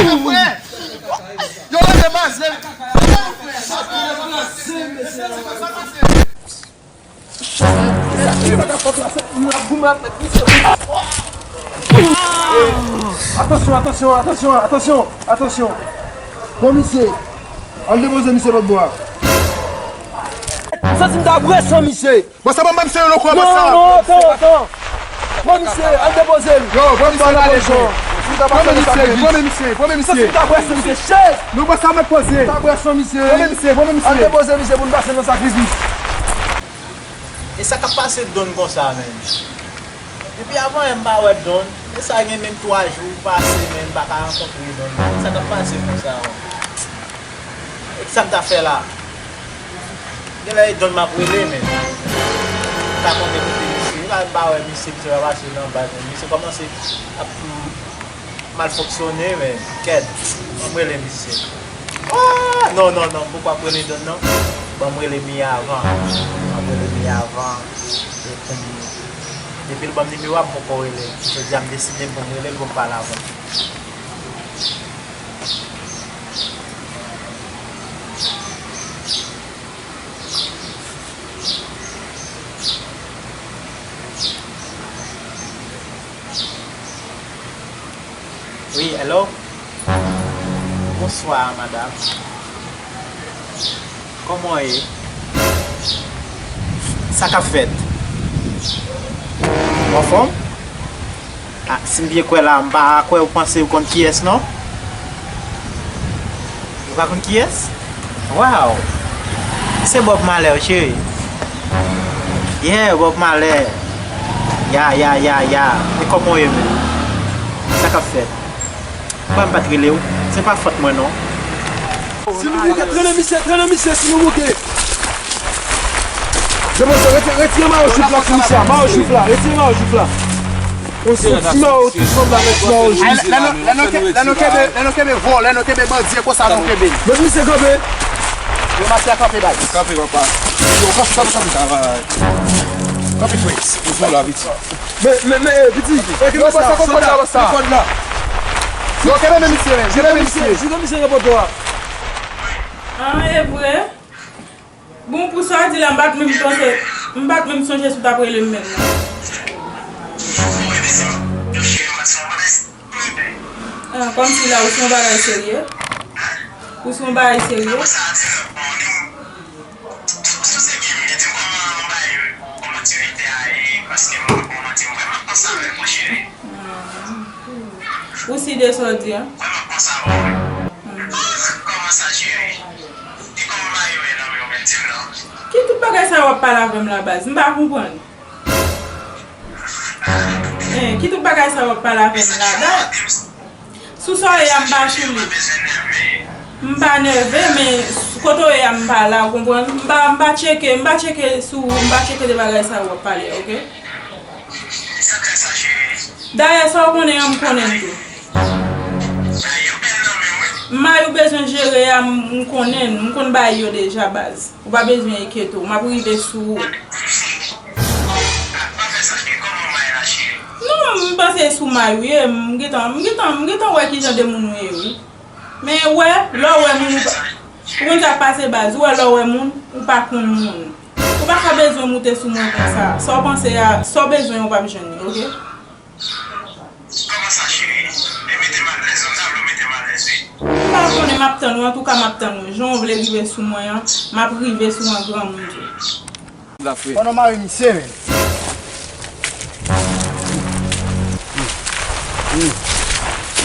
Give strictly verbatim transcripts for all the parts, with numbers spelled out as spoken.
Yo, leve baz, leve. Atansyon, atansyon, atansyon, atansyon, atansyon. Pran misye. Al depoze misye lòt bò a. M santi m ta bwè san misye. Bon, sa pa m, misye, yo, non, non, non, atann, atann. Pran misye, al depoze l. Yo, pran misye, pale, pran misye, pran misye, pran misye. Sa se ta bwè san misye, chèz. Nou pran sa, mèt poze. Ta bwè san misye. Pran misye, pran misye. Al depoze misye pou n pase nan sakrifis. E sa k ap pase Don konsa, menm? Depi avan yè m pa wè Don. E sa gen menm twa jou pase, menm m pa ka rankontre Don. E sa k ap pase konsa, menm? E kisa m ta fè la? Genlè e Don m ap rele, men m ta konte kote misye. Genlè m pa wè misye, misye pa pase nan baz, men misye kòmanse ap mal fonksyone, men kèt, ban m rele misye. Ah, non, non, non, m poko ap rele Don, non. Ban m rele Miyavan. Ban m rele Miyavan. Epi, depi l ban m nimewo a, m poko rele l. Jodi a, m deside pou m rele l, pou m pale avè l. Wi, hello? Bonswa, madanm. Kòman w ye? Sa k ap fèt? Ou anfòm? Ah, si m byen kwè la, m pa kwè ou panse ou konn kiyès, non? Ou pa konn kiyès? Waw! Se Bob Marley, wi, cheri. Yeah, Bob Marley. Ya, ya, ya, ya. E kòman w ye menm? Sa k ap fèt? Mwen, m pa t rele w. Se pa fòt mwen, non. Si nou bouke, trennen misye, trennen misye, si nou bouke. Depoze, reti-, retire mayo jif la sou misye a, mayo jif la, retire mayo jif la. Yon sou ti mayo tou sanble avèk mayo jif. Lè nou, lè nou ke-, lè nou kenbe, lè nou kenbe vòlè, nou kenbe bandi, e konsa nou kenbe. Met misye kanpe. Yo, mafya kanpe, baz. Kanpe, papa. Yo, kanpe, kanpe, kanpe. Kanpe, frè. Yo, pran la, piti. Men, men, men, eh, piti, eh, kenbe sa, kenbe kòd la. Yo, kenbe men misye, men, kenbe men misye. Jete misye nan poto a. Ah, e vre? Bon, pou sa w di la, m pa t menm panse, m pa t menm sonje si w t ap rele m menm, non. Ah, kòmsi la, ou se yon bagay serye? Ou se yon bagay serye? Ou si de sa w di a? Ki tout bagay sa w ap pale avè m la, baz? M pa konprann. Hein, ki tout bagay sa w ap pale avè m la? Da-, sou sa w ye a, m pa sou li. M pa nève, men s-, kote w ye a, m pa la, ou konprann? M pa, m pa tcheke, m pa tcheke sou ou, m pa tcheke de bagay sa w ap pale, oke? Dayè, sa w konnen an, m konnen l tou. May ou bezwen jere a, m, m konnen l, m konn bay yo deja, baz. Ou pa bezwen enkyete w, m ap rive sou ou. Non, m panse sou may ou ye, m gentan, m gentan, m gentan wè kijan de moun ou ye, wi. Men wè, lè w wè moun, ou pa, ou konn sa k pase, baz, ou wè lè w wè moun, ou pa konn moun. Ou pa ka bezwen moute sou mwen konsa. Sa w panse a, sa w bezwen an, w p ap jwenn li, oke? Kòman sa, cheri? E mete m alèz, non, sa vle w mete m alèz, wi. M pa konnen, m ap tann ou, antouka m ap tann ou. Jan w vle rive sou mwen an, m ap rive sou an granmoun tou. La, frè. Pandan mari misye, men.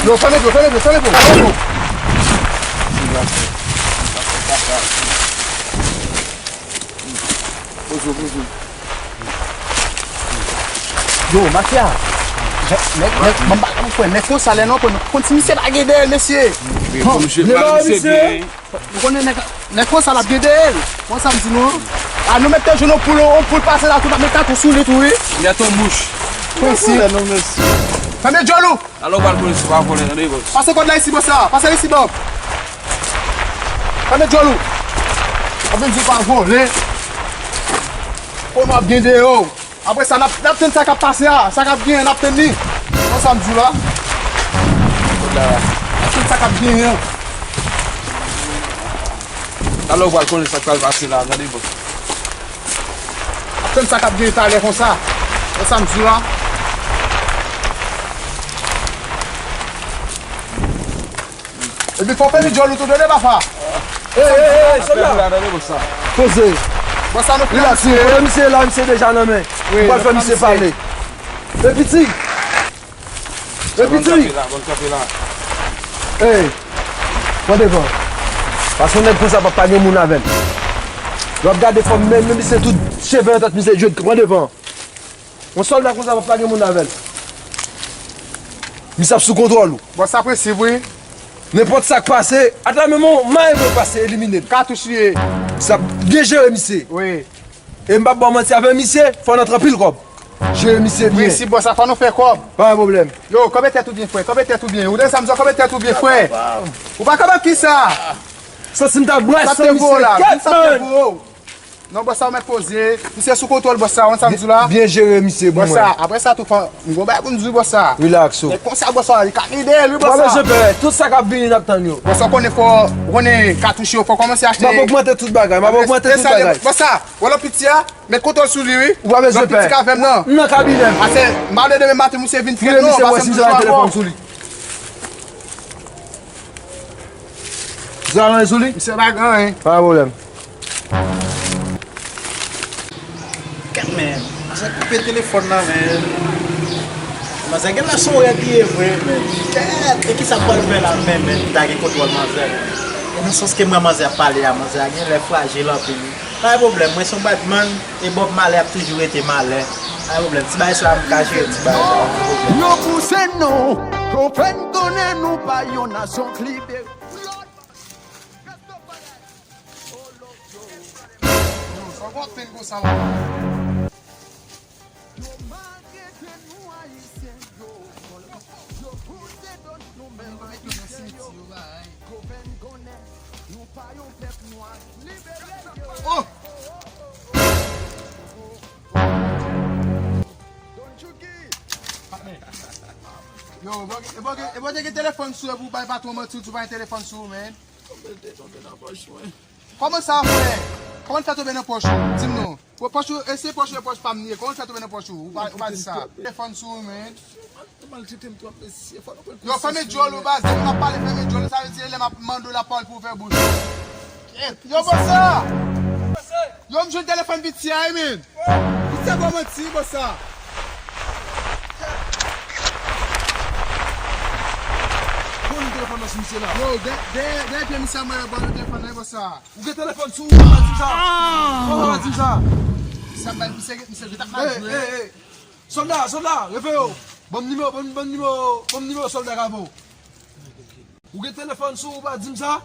Yo, fèmen dlo, fèmen dlo, fèmen dlo, fèmen dlo. Poze w, poze w. Yo, mafya. Nèg, nèg, nèg, m pa konn kwè, nèg konsa lè nou pran, nou konn si misye pa gen dèyè l, mesye. Wi, bon, misye, misye byen. Nou konnen nèg, nèg konsa l ap gen dèyè l. Konsa m di nou an. A, nou mèt te jwenn yon poul, yon poul pase la tou, n ap met katon sou li tou, wi. Mèt yon mouch. Prensip. Fèmen djòl ou. Alò, w pral konnen si w pa vòlè, tande, bòs. Pase kòd la isi, bòs la. Pase l isi, bòs. Tande djòl ou. W ap vin di w pa vòlè. Konnen w ap gen deyò. Apre sa, n ap, n ap tann sa k ap pase a. Sa k ap genyen, n ap tann li. Konsa m di w la. Kòd la, la. Tann sa k ap genyen an. Talè w pral konnen sa k pral pase la, gade bon. Ap tann sa k ap genyen talè konsa. Wè sa m di w la. Epi fò w fè mi djòl ou tou, tande papa. Ey, ey, ey, sòlda. Poze. Relax, wi. Kote misye la, misye deja nan men. Ou pral fè misye pale. E piti. E piti. Ey, pran devan. Paske yon nèg konsa p ap pa gen moun avè l. Lè w ap gade fòm men, men misye tout cheve nan tèt misye djwèt. Pran devan. Yon sòlda konsa p ap pa gen moun avè l. Misye ap sou kontwòl ou. Bòs sa prensip, wi. Nenpòt sa k pase, ata menm yon may mwen pase elimine l. Katouch li ye. Sa byen jere misye. Wi. E m p ap ba w manti avè misye, fò n antre anpil kòb. Jere misye byen. Prensip bòs sa, fò nou fè kòb. Pa gen pwoblèm. Yo, kanpe tèt ou byen, frè. Kanpe tèt ou byen. Ou tande sa m di w, kanpe tèt ou byen, frè. Ou pa kanpe kisa? Santi m ta bwè san misye. Kèt, man. Non, bòs sa, ou mèt poze. Misye sou kontwòl, bòs sa, ou konn sa m di w la? Byen jere misye pou mwen. Bòs sa, apre sa tou, fò m gon bagay pou m di w, bòs sa. Relax ou. Nèg konsa, bòs sa, li ka ede l, wi, bòs sa. Ou pa bezwen pè, tout sa k ap vini, n ap tann yo. Bòs sa, ou konnen fò, ou konnen katouch yo, fò kòmanse achte. M ap ogmante tout bagay, m ap ogmante tout bagay. Bòs sa, wè lòt piti a, met kontwòl sou li, wi. Ou pa bezwen pè. Lòt piti k avè m nan. M nan kabinè m. Ase, m pa vle demen maten, misye vin frèt non, misye wè si misye gen telefòn sou li. Zò a anyen sou li? Misye pa gen anyen. Pa gen pwoblèm. Kèt men, manzè koupe telefòn nan men. Manzè genlè se yon rèd li ye vre men. Kèt, e kisa m pral fè la men, men m ta gen kontwòl manzè. E nan sans ke m wè manzè ap pale a, manzè a genlè frajil anpil. Pa gen pwoblèm, mwen se yon badman, e Bob Marley ap toujou rete Marley. Pa gen pwoblèm, ti bagay sa a m ka jere, ti bagay sa a pa gen pwoblèm. Yo pouse nou, pou fè n konnen nou pa yon nasyon k libere. Yo, sa w ap fè n konsa la? Yo maltrete nou Ayisyen yo. Yo pouse dòt nou menm Ayisyen yo. Pou fè n konnen nou pa yon pèp nwa. Libere yo. Oh! Don Chucky. Yo, e pa gen, e pa gen telefòn sou ou pou w bay patwon manti, ou pa gen telefòn sou ou, men. Tonbe, te tonbe nan pòch mwen. Kòman sa, frè? Kòman l fè tonbe nan pòch ou? Di m non. Pò-, pòch ou, e se pòch ou, e pòch pa m li ye. Kòman l fè tonbe nan pòch ou? Ou pa, ou pa di sa. Telefòn sou ou, men. Ou maltrete m twòp, mesye. Fò nou pran konsyans nou. Yo, fèmen djòl ou, baz. Depi m ap pale, fèmen djòl ou. Sa vle di, lè m ap mande w la pawòl pou w ouvè bouch ou. Yo, bòs sa! Yo, m jwenn telefòn piti a, wi, men. Misye ba w manti, bòs sa. Pran telefòn nan sou misye la. Yo, dèyè, dèyè, dèyè pye misye a, mwen ba w telefòn nan, bòs sa. Ou gen telefòn sou ou, ou pa di m sa. Ou pa di m sa. Sa bay misye, misye gen t ap mal jwe. Ey, ey, ey. Sòlda, sòlda, reveye w. Ban m nimewo, ban m, ban m nimewo, ban m nimewo sòlda k avè w. Ou gen telefòn sou ou, ou pa di m sa?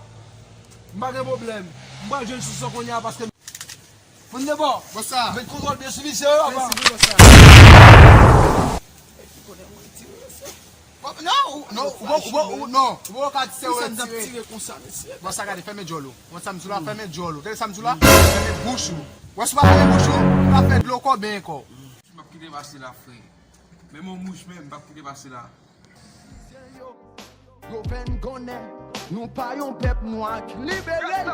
M pa gen pwoblèm. M pral jwenn sou sa kounye a paske m vin de bò. Bòs sa. Met kontwòl byen sou misye yo, papa. Prensip, bòs sa. Kòm, non, ou, non, ou, ou, ou, ou, non, ou pa ka di se ou retire. Bòs sa, gade, fèmen djòl ou. Wè sa m di w la, fèmen djòl ou. Tande sa m di w la? Fèmen bouch ou. Wè si w pa fèmen bouch ou, ou ka fè dlo kò ben kò. M ap kite pase la, frè. Menm yon mouch menm, m p ap kite pase la. Yo fè n konnen nou pa yon pèp nwa k libere yo.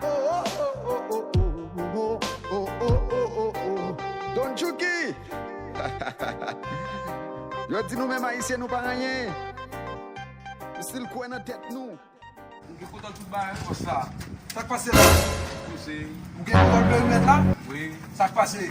Oh, oh, oh, oh. Don Chucky. Yo di nou menm Ayisyen nou pa anyen. Nou still kwè nan tèt nou. Ou gen kontwòl tout bagay, bòs la. Sa k pase la? Poze. Ou gen kontwòl perimèt la? Wi. Sa k pase?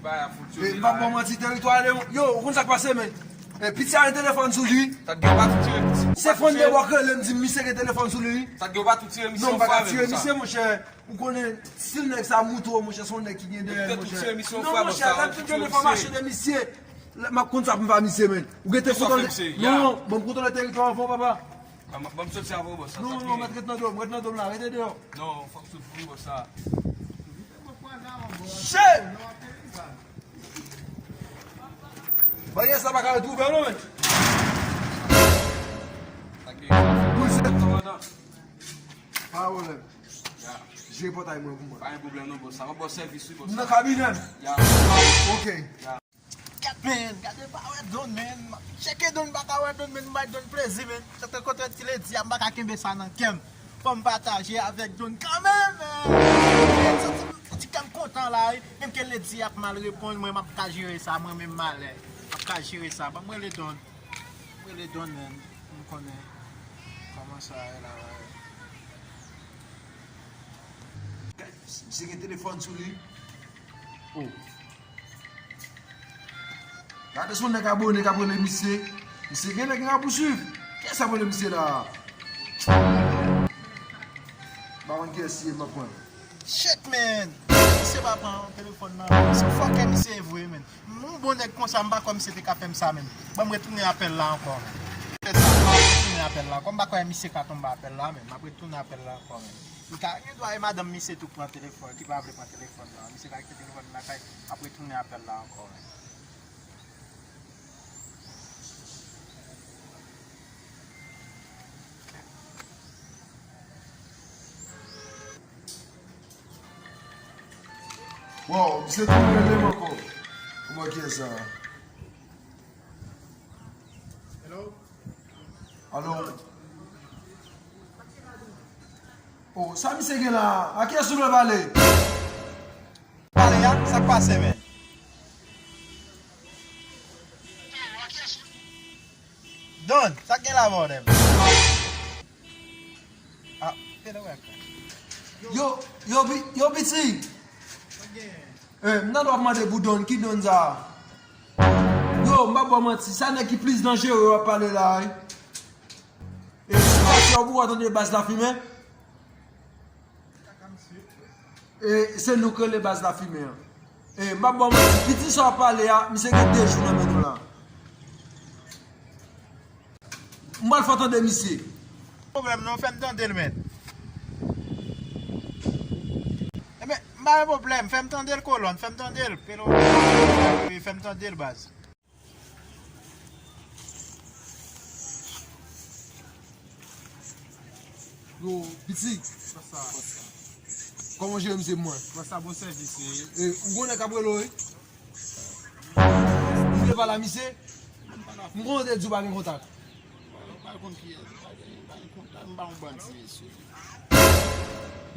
Bagay ap fonksyone la. E m p ap ba w manti, teritwa a de, yo, ou konn sa k pase, men. E, piti a gen telefòn sou li. Sa t gen, ou pa tou tire piti. Se fòn de bò k rele m di m misye gen telefòn sou li. Sa t gen, ou pa tou tire misye yon fwa menm sa. Non, m pa ka tire misye, monchè. Ou konnen, stil nèg sa moute w, monchè, se yon nèg ki gen dèyè l, monchè. Non, monchè, lè m fin jwenn enfòmasyon de misye, m ap konn sa pou m fè a misye, men. Ou gen telefòn, non, ban m kontwòle teritwa avan, papa. Ban m, ban m soti avè w, bòs, sa. Non, non, mèt ret nan do m, ret nan do m la, rete deyò. Non, fòk sot pou bòs sa. Shit! Baryè sa pa ka retwouve w non, men. Boul sèt. Pa pwoblèm. Jere pòtay mwen pou mwen. Pa gen pwoblèm non, bòs. Sa va ba w sèvis wi, bòs. M nan kabinè m. Ya. Ok. Ya. Kèt, Men, gade m pa wè Don, men. M ap chèke Don, m pa ka wè Don, men m bay Don plezi, men. Sa te kontre ti ledi a, m pa ka kenbe sa nan kè m. Fò m pataje avèk Don kanmenm, men. Santi, santi kè m kontan la, wi. Menm ke ledi a ap mal reponn, mwen m ap ka jere sa, mwen menm malè. M ap ka jere sa. Ban m rele Don. M rele Don, men. M konnen kòman sa ye la, wi. Misye gen telefòn sou li. Oh. Gade son nèg abone k ap rele misye. Misye gen nèg k ap pouswiv. Kiyès ap rele misye la? M pa konn kiyès li ye, m ap pran. Shit, man! Misye pa pran telefòn nan. Se fòkè misye ye vre, man. Yon bon nèg konsa, m pa kwè misye te ka fè m sa, man. Ban m retounen apèl la ankò, man. Fè sa, m pa retounen apèl la ankò. M pa kwè misye ka tonbe apèl la, man. M ap retounen apèl la ankò, man. Li ka gen dwa e madanm misye tou pran telefòn, ki pa vle pran telefòn nan. Misye ka kite telefòn nan lakay, ap retounen apèl la ankò, men. Wow, misye tounen rele m ankò. Kòman ki sa? Hello? Alo? Oh, sa misye gen la? A kiyès ou vle pale? Pale a, sa k pase, men? Don, sa k gen la, bòdèm? Ah, fè lè wè. Yo, yo, pi- yo, piti. Eh, m nan dwa mande pou Don, ki Don sa? Yo, m pa ba w manti, sa nèg ki plis danjere w ap pale la, wi. E si w pase w pou w tande baz la fimen. E se nou k rele baz la fimen an. E m pa ba w manti, piti sa w ap pale a, misye gen de jou nan men nou la. M pral fè w tande misye. Pwoblèm non, fè m tande l, men. Ebyen, m pa gen pwoblèm, fè m tande l, kolòn, fè m tande l. Pelo, fè m tande l, baz. Yo, piti. Kòman jere misye pou mwen? Bon, sa bon sèvis, wi. E, ou konnen k ap rele w, wi? Ou vle pale a misye? M konnen w te di w pa gen kontak. M pa konn kiyès, m pa gen, m pa gen kontak, m pa yon bandi, mesye.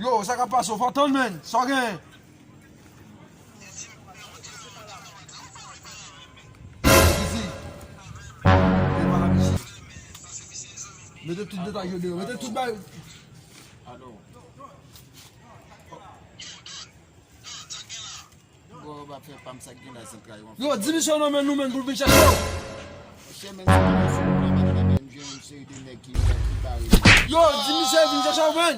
Yo, sa k ap pase w? Fò w tann, men. Sa w genyen? Easy. Yo pa la misye. Mete tout detay yo deyò. Mete tout bay. Alo. Bon, w ap fè pa m sa k gen la zantray w. Yo, di misye non, men nou menm pou l vin chèche w. Monchè, men se pa yon sou pran, men men jwenn yon seri de nèg ki, ki bare. Yo, di misye vin chèche w, men.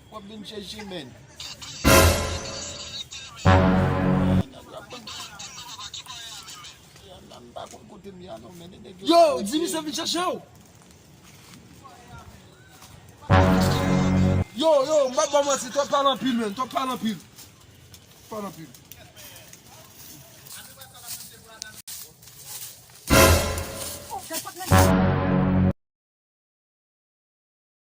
W ap vin chèche, men. M pa konn kote m ye a non, men nèg yo. Yo, di misye vin chèche w. Yo, yo, m pa ba w manti, twòp pale anpil, men, twòp pale anpil. Twòp pale anpil.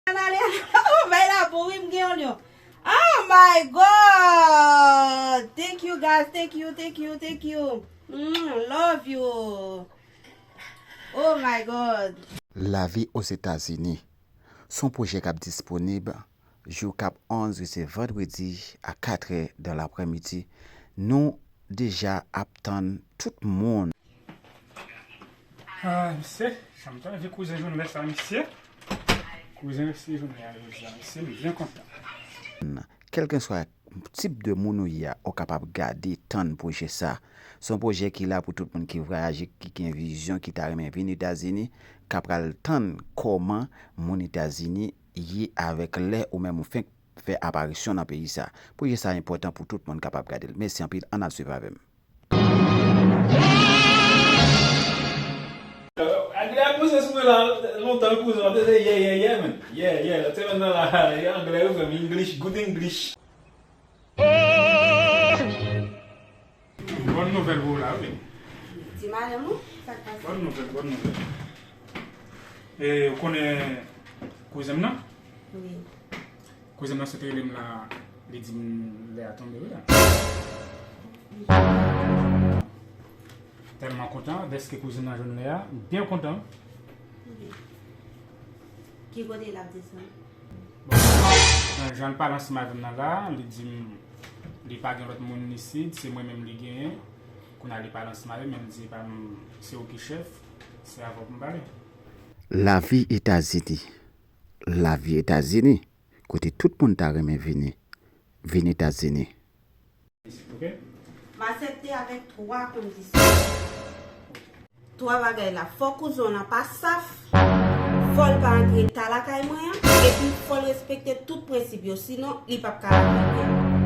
Ann ale, oh, bay la bon, wi, m gen yon lyon. Oh my God! Thank you, guys. Thank you, thank you, thank you. Mm, love you. Oh my God. Lavi Ozetazini. Se yon pwoje k ap disponib jou k ap onz, wi, se vandredi a katrè dan laprèmidi. Nou deja ap tann tout moun. Ah, mesye, sa m t anvi kouzen jounen sa, mesye. Kouzen mesye jounen an jodi a, mesye, m byen kontan. Kèlkenswa tip de moun ou ye a, ou kapab gade, tann pwojè sa. Se yon pwojè ki la pou tout moun ki vwayaje, ki gen vizyon, ki ta renmen vin Etazini, ka pral tann kòman moun Etazini ye avèk lè ou menm ou fenk fè aparisyon nan peyi sa. Pwojè sa enpòtan pou tout moun kapab gade l. Mèsi anpil, ann al swiv avè m. Anglè ap poze sou mwen la lontan, l poze, m ap tande, yeah, yeah, yeah, man. Yeah, yeah, lòt semèn nan la, anglè yo fè m English, good English. Bòn nouvèl pou w la, wi. Di madanm ou, sa k pase? Bòn nouvèl, bòn nouvèl. E, ou konnen kouzen m nan? Wi. Kouzen m nan sot rele m la, li di m lè a tonbe, wi la. Li di w lè a tonbe. Tèlman kontan dèske kouzin nan jwenn lè a, m byen kontan. Ki kote l ap desann? Bon, jan l pale ansanm avè m nan la, li di m li pa gen lòt moun isit, se mwen menm li genyen. Kounye a li pale ansanm avè m, men m di pa m, se ou ki chèf, se avè w pou m pale. Lavi Etazini. Lavi Etazini, kote tout moun ta renmen vini. Vin Etazini. Ok? M aksepte avèk twa kondisyon. Twa bagay la, fò kouzon nan pa saf, fò l pa antre ta lakay mwen an, epi fò l respekte tout prensip yo, sinon li p ap ka avèk mwen.